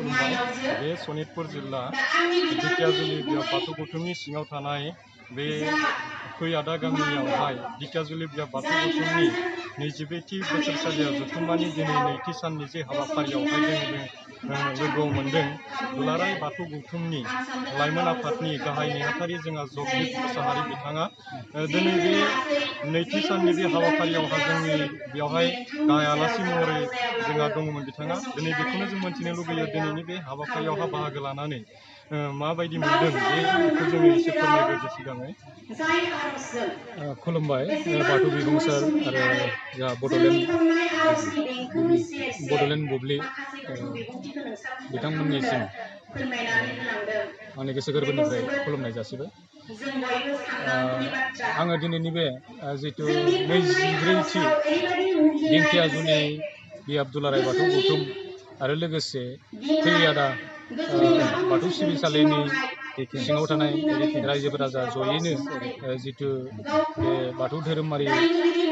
खुलुमबाय बे सनितपुर जिल्ला दिकियाजुलि बियाब बाथौ गौथुमनि सिङाव थानाय बे खैआदा गामियावहाय दिकियाजुलि बियाब बाथौ गौथुमनि 22थि बोसोरसालियाव जथुम्मानि दिनै नैथि साननि जे हाबाफारियावहाय जोङो लोगोआव मोन्दों दुलाराय बाथौ गौथुमनि लाइमोन आफादनि गाहाय नेहाथारि जोंहा जगदीप मुसाहारि बिथाङा दिनै बे नैथि साननि बे हाबाफारियावहा जोंनि बेवहाय गाहाय आलासि महरै जोंहा दङमोन बिथाङा दिनै बेखौनो जों मोनथिनो लुगैयो दिनैनि बे हाबाफारियावहा बाहागो लानानै माबायदि मोनदों बेखौ जोङो एसे फोरमायग्रोदो सिगाङै। खुलुमबाय बाथौ बिबुंसार आरो जोंहा बड'लेण्ड बुब्लि बिथांमोननिसिम आंनि गोसो गोरबोनिफ्राय खुलुमनाय जासिबाय। आङो दिनैनि बे जिथु 23थि दिंखियाजुलि बियाब दुलाराय बाथौ गौथुम आरो लोगोसे खैआदा बाथौ सिबिसालिनि सिङाव थानाय रायजो राजा जयैनो जिथु बे बाथौ धोरोमारि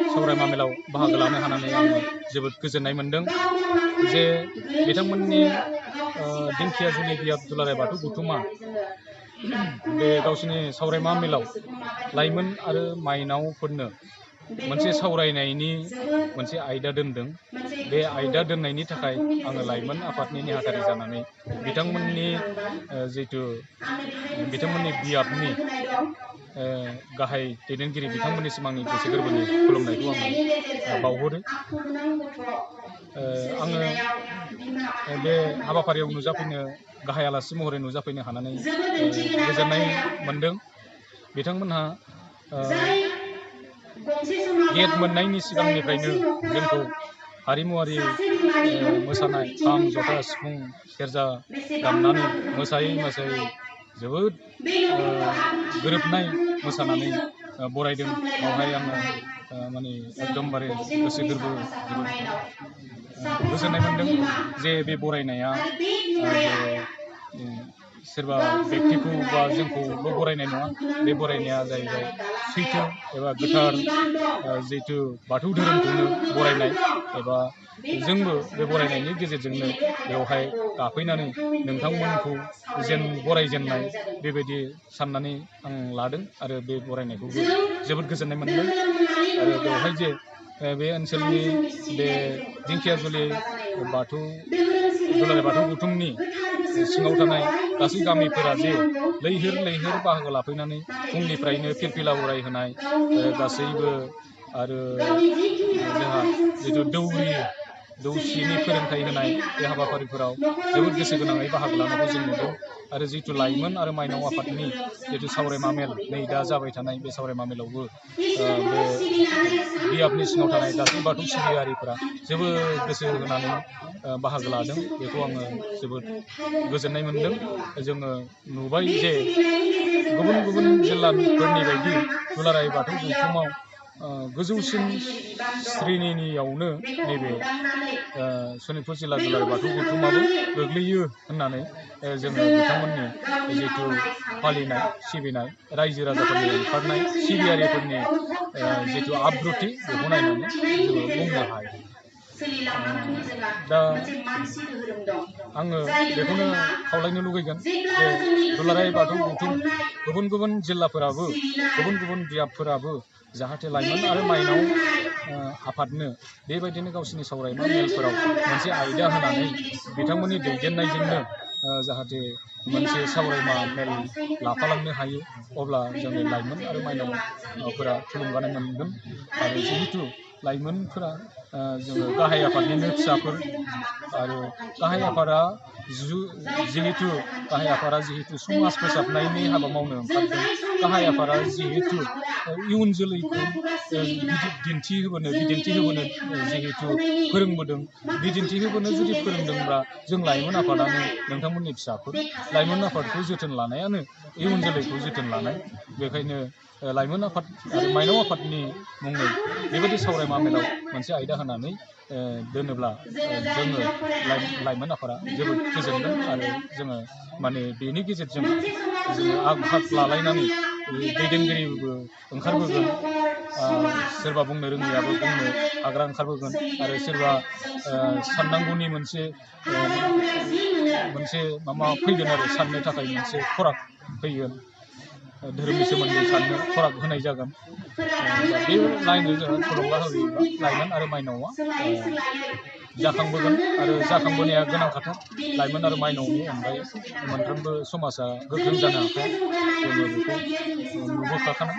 सावरायमा मेलाव बाहागो लानो हानानै आङो जोबोद गोजोननाय मोन्दों जे बिथांमोननि दिंखियाजुलि बियाब दुलाराय बाथौ गौथुमा बे गावसोरनि सावरायमा मेलाव लाइमोन आरो माइनावफोरनो मोनसे सावरायनायनि मोनसे आयदा दोनदों। बे आयदा दोननायनि थाखाय आङो लाइमोन आफादनि नेहाथारि जानानै बिथांमोननि जिथु बिथांमोननि बियाबनि गाहाय दैदेनगिरि बिथांमोननिसिम आंनि गोसो गोरबोनि खुलुमनायखौ आङो बावहरो। आङो बे हाबाफारियाव नुजाफैनो गाहाय आलासि महरै नुजाफैनो हानानै गोजोननाय मोन्दों। बिथांमोनहा गेट मोननायनि सिगांनिफ्रायनो जोंखौ हारिमुवारि मोसानाय खाम जथा सिफुं सेरजा दामनानै मोसायै मोसायै जोबोद गोरोबनाय मोसानानै बरायदों। बावहाय आङो माने एकदमबारे गोसो गोरबो जोबोद गोजोननाय मोन्दों जे बे बरायनाया जे सोरबा बेक्तिखौ बा जोंखौल' बरायनाय नङा। बे बरायनाया जाहैबाय सैथो एबा गोथार जिहेतु बाथौ धोरोमखौनो बरायनाय एबा जोंबो बे बरायनायनि गेजेरजोंनो बेवहाय गाफैनानै नोंथांमोनखौ जेन बरायजेननाय बेबायदि साननानै आं लादों आरो बे बरायनायखौबो जोबोद गोजोननाय मोनदों। आरो बेवहाय जे बे ओनसोलनि बे दिंखियाजुलि बाथौ दुलाराय बाथौ गौथुमनि सिङाव थानाय गासै गामिफोरा जे लैहोर लैहोर बाहागो लाफैनानै फुंनिफ्रायनो फिरफिला उरायहोनाय गासैबो आरो जोंहा जिथु दौसिनि फोरोंथाइ होनाय बे हाबाफारिफोराव जोबोद गोसो गोनाङै बाहागो लानायखौ जों नुदों। आरो जिथु लाइमोन आरो माइनाव आफादनि जिथु सावरायमा मेल नै दा जाबाय थानाय बे सावरायमा मेलावबो बे बियाबनि सिङाव थानाय गासै बाथौ सिबियारिफोरा जोबोद गोसो होनानै बाहागो लादों। बेखौ आङो जोबोद गोजोननाय मोन्दों। जोङो नुबाय जे गुबुन गुबुन जिल्लाफोरनि बायदि दुलाराय बाथौ गौथुमाव गोजौसिन श्रेणिनियावनो नैबे सनितपुर जिल्ला दुलाराय बाथौ गौथुमाबो गोग्लैयो होननानै जोङो बिथांमोननि जिथु फालिनाय सिबिनाय रायजो राजाफोरनि ओंखारनाय सिबियारिफोरनि जिथु आब्रुथि बेखौ नायनानै जोङो बुंनो हायो। दा आङो बेखौनो खावलायनो लुगैगोन जे दुलाराय बाथौ गौथुम गुबुन गुबुन जिल्लाफोराबो गुबुन गुबुन बियाबफोराबो जाहाथे लाइमोन आरो माइनाव आफादनो बेबायदिनो गावसोरनि सावरायमा मेलफोराव मोनसे आयदा होनानै बिथांमोननि दैदेननायजोंनो जाहाथे मोनसे सावरायमा मेल लाफालांनो हायो। अब्ला जोंनि लाइमोन आरो माइनावफोरा थुलुंगानाय मोनगोन। आरो जिहेतु लाइमोनफोरा जोङो गाहाय आफादनिनो फिसाफोर आरो गाहाय आफादा जिहेतु समाज फोसाबनायनि हाबा मावनो ओंखारदों। गाहाय आफादा जिहेतु इयुन जोलैखौ बिदिन्थि होबोनो जिहेतु फोरोंबोदों। बिदिन्थि होबोनो जुदि फोरोंदोंब्ला जों लाइमोन आफादानो नोंथांमोननि फिसाफोर लाइमोन आफादखौ जोथोन लानायानो इयुन जोलैखौ जोथोन लानाय। बेखायनो लाइमोन आफाद आरो माइनाव आफादनि मुङै बेबायदि सावरायमा मेलाव मोनसे आयदा होनानै दोनोब्ला जोङो लाइमोन आफादा जोबोद गोजोनगोन। आरो जोङो माने बेनि गेजेरजों जोङो आग भाग लालायनानै दैदेनगिरिबो ओंखारबोगोन। सोरबा बुंनो रोङैयाबो बुंनो हाग्रा ओंखारबोगोन। आरो सोरबा साननांगौनि मोनसे मोनसे माबा फैगोन आरो साननो थाखाय मोनसे खराग फैगोन धोरोमनि सोमोन्दै साननो खराग होनाय जागोन बे लाइनजों जोङो थुलुंगा होयोबा लाइमोन आरो माइनावआ जाखांबोगोन आरो जाखांबोनाया गोनांखाथार लाइमोन आरो माइनावनि अनगायै मोनफ्रोमबो समाजा गोख्रों जानो हाखाया जोङो बेखौ नुबोखाखानाय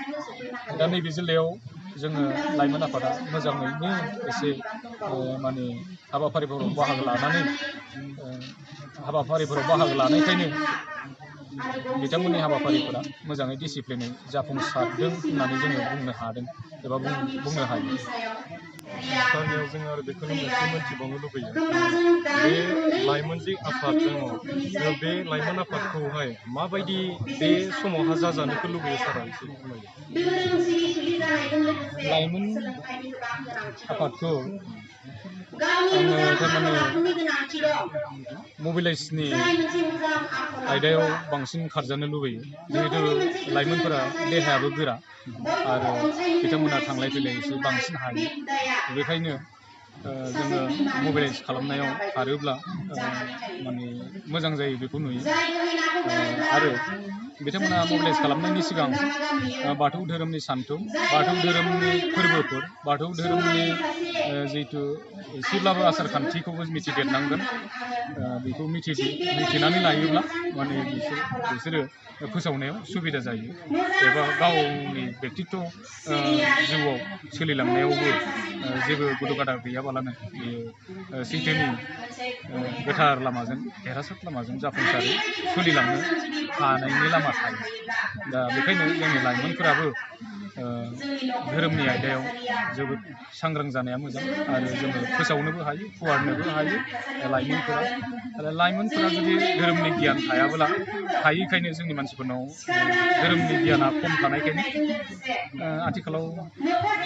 दा नैबे जिल्लायाव जोङो लाइमोन आफादा मोजाङैनो एसे माने हाबाफारिफोराव बाहागो लानायखायनो बिथांमोननि हाबाफारिफोरा मोजाङै डिसिप्लिनै जाफुंसारदों होननानै जोङो बुंनो हादों एबा बुंनो हायो। सारनियाव जों आरो बेखौनो मोनसे मोनथिबावनो लुबैयो बे लाइमोन जि आफाद दङ बे लाइमोन आफादखौहाय माबायदि बे समावहा जाजानोखौ लुबैयो सारा एसे फोरमायो। लाइमोन आफादखौ आङो थारमाने मबिलाइसनि आयदायाव बांसिन खारजानो लुबैयो जिहेतु लाइमोनफोरा देहायाबो गोरा आरो बिथांमोना थांलाय फैलाय एसे बांसिन हायो बेखायनो जोङो मबिलाइज खालामनायाव खारोब्ला माने मोजां जायो बेखौ नुयो आरो बिथांमोना मबिलाइज खालामनायनि सिगां बाथौ धोरोमनि सान्थौ बाथौ धोरोमनि फोरबोफोर बाथौ धोरोमनि जिहेतु एसेब्लाबो आसार खान्थिखौबो मिथिदेरनांगोन बेखौ मिथिनानै लायोब्ला माने बिसोरो फोसावनायाव सुबिदा जायो एबा गावनि बेक्तित्व जिउआव सोलिलांनायावबो जेबो गुद गादा गैयाबालानो बेयो सैथोनि गोथार लामाजों देरहासार लामाजों जाफुंसारै सोलिलांनो हानायनि लामा थायो दा बेखायनो जोंनि लाइमोनफोराबो धोरोमनि आयदायाव जोबोद सांग्रां जानाया मोजां आरो जोङो फोसावनोबो हायो फुवारनोबो हायो लाइमोनफोरा जुदि धोरोमनि गियान थायैखायनो जोंनि मानसिफोरनाव धोरोमनि गियाना खम थानायखायनो आथिखालाव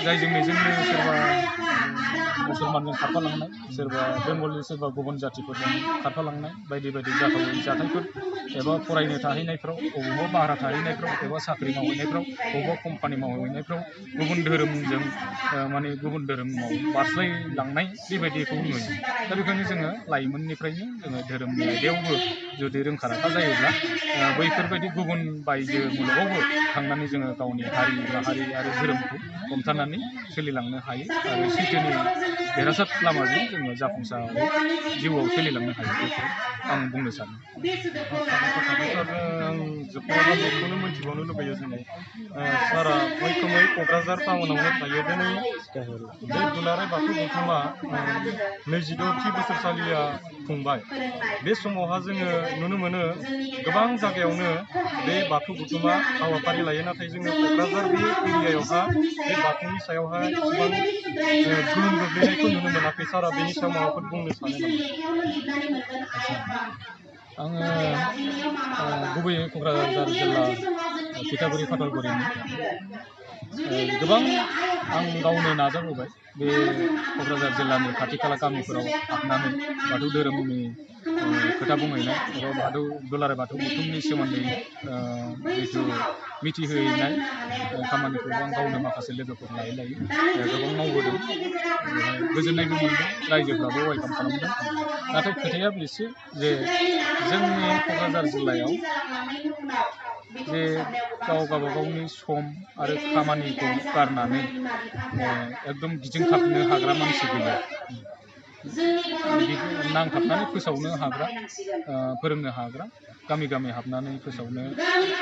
जायजों मेजोंनो सोरबा मुसलमानजों खारफालांनाय सोरबा बेंगलि सोरबा गुबुन जातिफोरजों खारफालांनाय बायदि बायदि जाथावै जाथायफोर एबा फरायनो थाहैनायफ्राव बबेबा भारा थाहैनायफ्राव एबा साख्रि मावहैनायफ्राव बबेबा कम्पानि मावहैनायफ्राव गुबुन धोरोमजों माने गुबुन धोरोमाव बारस्लायलांनाय बेबायदिखौ नुयो दा बेखायनो जोङो लाइमोननिफ्रायनो जोङो धोरोमनि आयदायावबो जुदि रोंखा राखा जायोब्ला बैफोरबायदि गुबुन बायजो मुलुगावबो थांनानै जोङो गावनि हारि माहारि आरो धोरोमखौ हमथानानै सोलिलांनो हायो आरो सैथोनि देरहासार लामाजों जोङो जाफुंसारै जिउआव सोलिलांनो हायो बेखौ आं बुंनो सानो। आं जोबनायाव बेखौनो मोनथिबावनो लुबैयो दिनै सारा मैखोमै क'क्राझार टाउनावनो थायो दिनै बे दुलाराय बाथौ गौथुमा 26थि बोसोरसालिया खुंबाय बे समावहा जोङो नुनो मोनो गोबां जायगायावनो बे बाथौ गौथुमा हाबाफारि लायो नाथाय जोङो क'क्राझार बे एरियायावहा बे बाथौनि सायावहा एसेबां गोहोम गोग्लैनायखौ नुनो मोनाखै सारा बेनि सायाव माबाफोर बुंनो सानो नामा? आङो गुबैयै क'क्राझार जिल्ला थिथागुरि फाथालगुरिनि गोबां आं गावनो नाजाबोबाय बे क'क्राझार जिल्लानि खाथि खाला गामिफोराव हाबनानै बाथौ धोरोमनि खोथा बुंहैनाय एबा दुलाराय बाथौ गौथुमनि सोमोन्दै जिथु मिथिहोहैनाय खामानिखौ आं गावनो माखासे लोगोफोर लायै गोबां मावबोदों गोजोननायबो मोनदों रायजोफ्राबो वेलकाम खालामदों नाथाय खोथाया बेसो जे जोंनि क'क्राझार जिल्लायाव जे गावबागावनि सम आरो खामानिखौ गारनानै एकदम गिदिंथाबनो हाग्रा मानसि गैया नांथाबनानै फोसावनो हाग्रा फोरोंनो हाग्रा गामि गामि हाबनानै फोसावनो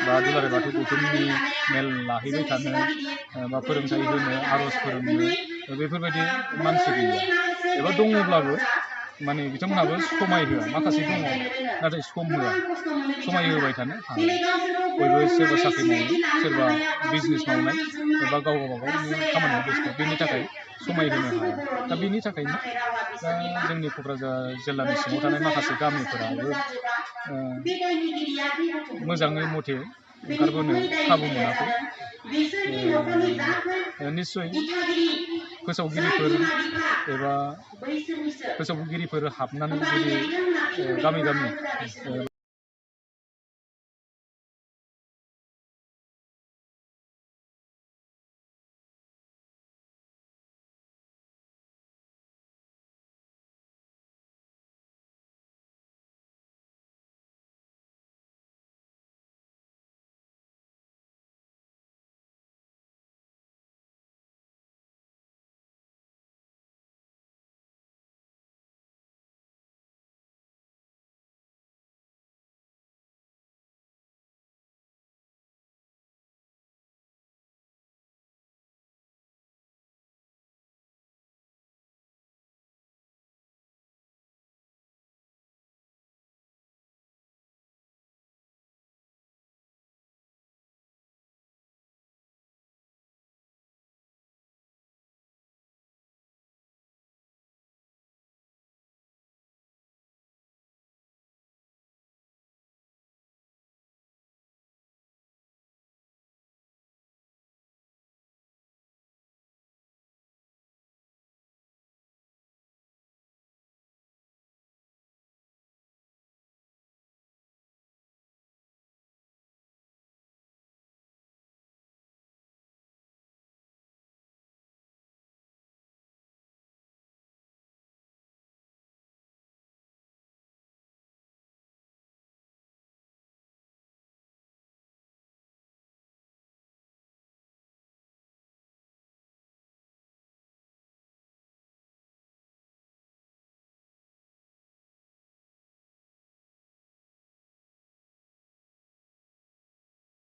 बा दुलाराय बाथौ गौथुमनि मेल लाहैबाय थानो बा फोरोंथाइ होनो आर'ज फोरोंनो बेफोरबायदि मानसि गैया एबा दङब्लाबो माने बिथांमोनहाबो समाय होआ माखासे दङ नाथाय सम होआ समाय होबाय थानो हाया बयबो सोरबा साख्रि मावनाय सोरबा बिजनेस मावनाय एबा गावबागावनि खामानियाव बेस्थ बेनि थाखाय समाय होनो हाया दा बेनि थाखायनो दा जोंनि क'क्राझार जिल्लानि सिङाव थानाय माखासे गामिफोराबो मोजाङै मथे ओंखारबोनो खाबु मोनाखै निस्सय फोसावगिरिफोर हाबनानै जुदि गामि